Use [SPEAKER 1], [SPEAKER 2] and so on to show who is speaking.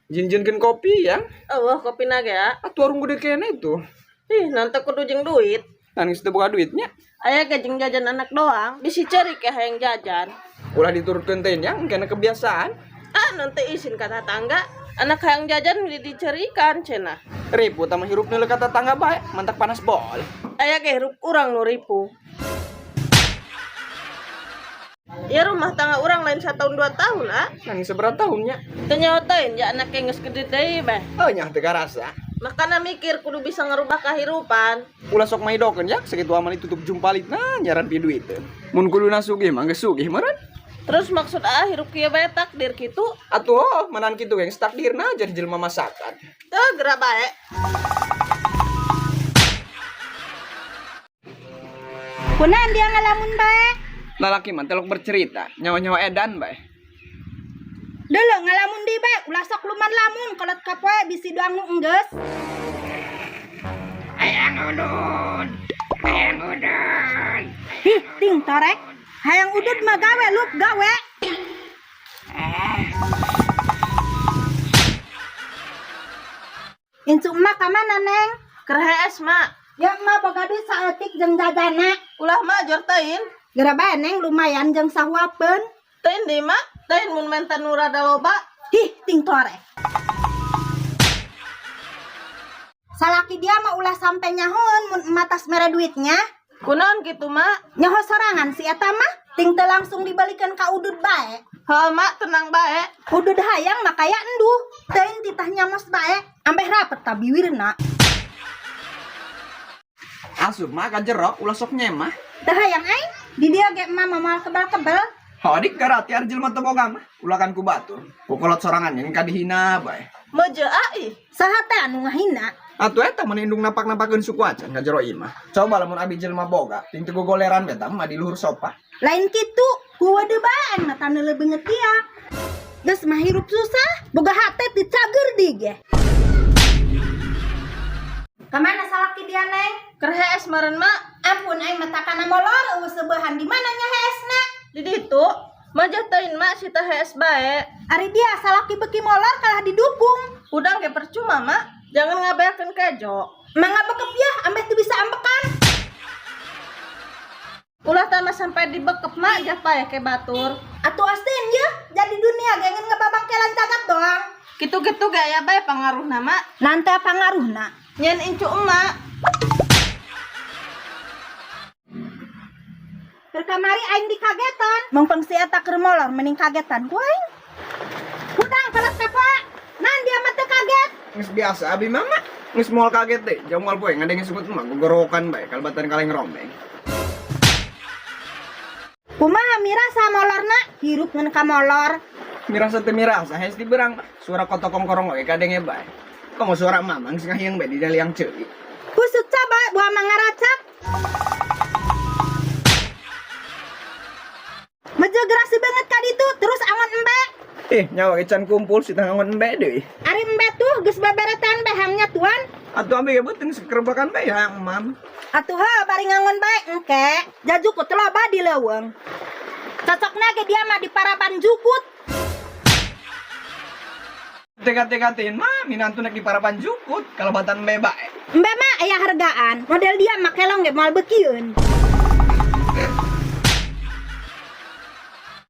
[SPEAKER 1] Jinjinkeun kopi ya.
[SPEAKER 2] Eueuh kopina ge ya.
[SPEAKER 1] Atuh warung gede kene itu.
[SPEAKER 2] Ih, nanti kudu jeung duit.
[SPEAKER 1] Nangis teu boga duitnya.
[SPEAKER 2] Aya ge jeung jajan anak doang. Bisi cerik ya hayang jajan.
[SPEAKER 1] Ulah diturutkeun teh nya, engkena kebiasaan.
[SPEAKER 2] Ah, nanti izin ka tetangga. Anak hayang jajan di dicerikan cenah.
[SPEAKER 1] Ribu tama hirup neuleuh ka tetangga bae, mantak panas bol.
[SPEAKER 2] Aya ge hirup urang nu ripuh. Ya rumah tangga urang lain 1 tahun 2 tahun ah.
[SPEAKER 1] Nangis seberapa tahunnya?
[SPEAKER 2] Teu nyaho teuing ja anak geus gede deui beh.
[SPEAKER 1] Oh nya teu karasa.
[SPEAKER 2] Makana mikir kudu bisa ngerubah kahirupan.
[SPEAKER 1] Ulah sok maidokeun ya, sakitu amal ditutup jumpalit nah nyaran pi duiteun. Mun kuduna sugih mah geus sugih meureun.
[SPEAKER 2] Terus maksud ah hirup kieu bae takdir kitu?
[SPEAKER 1] Atuh oh, manan kitu geus takdirna jadi jelema masakan.
[SPEAKER 2] Teu geura bae.
[SPEAKER 3] Kunaon dia ngalamun bae?
[SPEAKER 1] Lalaki mah telok bercerita, nyawa-nyawa edan bae.
[SPEAKER 3] Deuleu ngalamun di bae, ulah sok luman lamun kolot kapoe bisi doangu enggeus.
[SPEAKER 1] Hayang udud. Hayang udud.
[SPEAKER 3] Hih, ting torek. Hayang udud mah gawe lup gawe. Incu emak ka mana, Neng?
[SPEAKER 2] Keur hees, Mak.
[SPEAKER 3] Ya emak boga duit saeutik jeung jajana.
[SPEAKER 2] Ulah mak jor teuing.
[SPEAKER 3] Geura bae Neng lumayan jeung sahuapeun.
[SPEAKER 2] Teuing deui, Mak. Teuing mun menta nu rada loba.
[SPEAKER 3] Hih, ting torek. Salaki dia mah ulah sampe nyahoeun mun emak tas mere duitnya.
[SPEAKER 2] Kunaon kitu, Mak?
[SPEAKER 3] Nyaho sorangan si eta mah, ting teu langsung dibalikeun ka udud bae.
[SPEAKER 2] Heuh, Mak, tenang bae.
[SPEAKER 3] Udud hayang mah kaya enduh, teuing titah nyamos bae, ambeh rapet ta biwirna.
[SPEAKER 1] Asup mah ka jero ulah sok nyemah.
[SPEAKER 3] Teu hayang aing, di dieu ge emak mah moal kebal-kebal.
[SPEAKER 1] Hodik garati ari jelema teu boga mah, ulakan ku batur. Ku kolot sorangan yang kadihina bae.
[SPEAKER 2] Meuje ah ih.
[SPEAKER 3] Saha teh anu ngahina?
[SPEAKER 1] Atuh eta mun indung napak-napakeun suku acan ka jero imah. Coba lamun abi jelema boga, ting teu gogoleran beta mah di luhur sopa.
[SPEAKER 3] Lain kitu, ku waduh bae aing mah tanda lebeungeut dia. Geus mah hirup susah, boga hate dicager di ge. Kamana salaki dia, Neng?
[SPEAKER 2] Keur hees meureun, Mak.
[SPEAKER 3] Ampun aing mah takana molor eueuh seubehan di mana nya heesna?
[SPEAKER 2] Di ditu. Majah teuing, Mak, si teh hees bae.
[SPEAKER 3] Ari dia salaki beuki molor kalah didukung.
[SPEAKER 2] Udang ge percuma, Mak. Jangan ngabeakeun kejo.
[SPEAKER 3] Emang ngabekep ya, ambeh teu bisa ambekan.
[SPEAKER 2] Ulah tama sampai dibekep, Mak, jah paeh ke batur.
[SPEAKER 3] Atuh astin ye, jadi dunia ge ngan ngebabangkelan cagat doang.
[SPEAKER 2] Kitu-kitu ge aya bae pangaruhna, Mak.
[SPEAKER 3] Nante pangaruhna?
[SPEAKER 2] Nyen incu emak.
[SPEAKER 3] Keur kamari aing dikagetan. Mongpeng si eta keur molor mending kagetan ku aing. Hudang kalah kapoe. Nan dia mah teu kaget.
[SPEAKER 1] Geus biasa abi mama. Geus moal kaget deh, jauh moal poe ngadenge sungut mah gogorowokan bae kalbatan kaleng rombeng.
[SPEAKER 3] Kumaha mirasa molorna? Hirup ngan ka molor.
[SPEAKER 1] Mirasa teu mirasa hees di berang mah. Suara kotokong korong oge kadenge bae. Komo suara mamang geus ngahieng bae di daliang ceuli.
[SPEAKER 3] Kusut coba buah mangaracak. Meje gerasi banget ka ditu terus angon embe.
[SPEAKER 1] Nyawa ge can kumpul si tah angon embe deui.
[SPEAKER 3] Ari embe tuh geus beberetan bae hamnya tuan.
[SPEAKER 1] Atuh ambe ge beuteung sekerbakan bae hayang emam.
[SPEAKER 3] Atuh heuh bari ngangon bae engke. Jajukut loba di leuweung. Cocokna ge dia mah di paraban jukut.
[SPEAKER 1] Teka-teka-tein mah minantu nek di paraban jukut kalebatan embe bae.
[SPEAKER 3] Embe mah aya hargaan. Model dia mah kelong ge moal beukieun.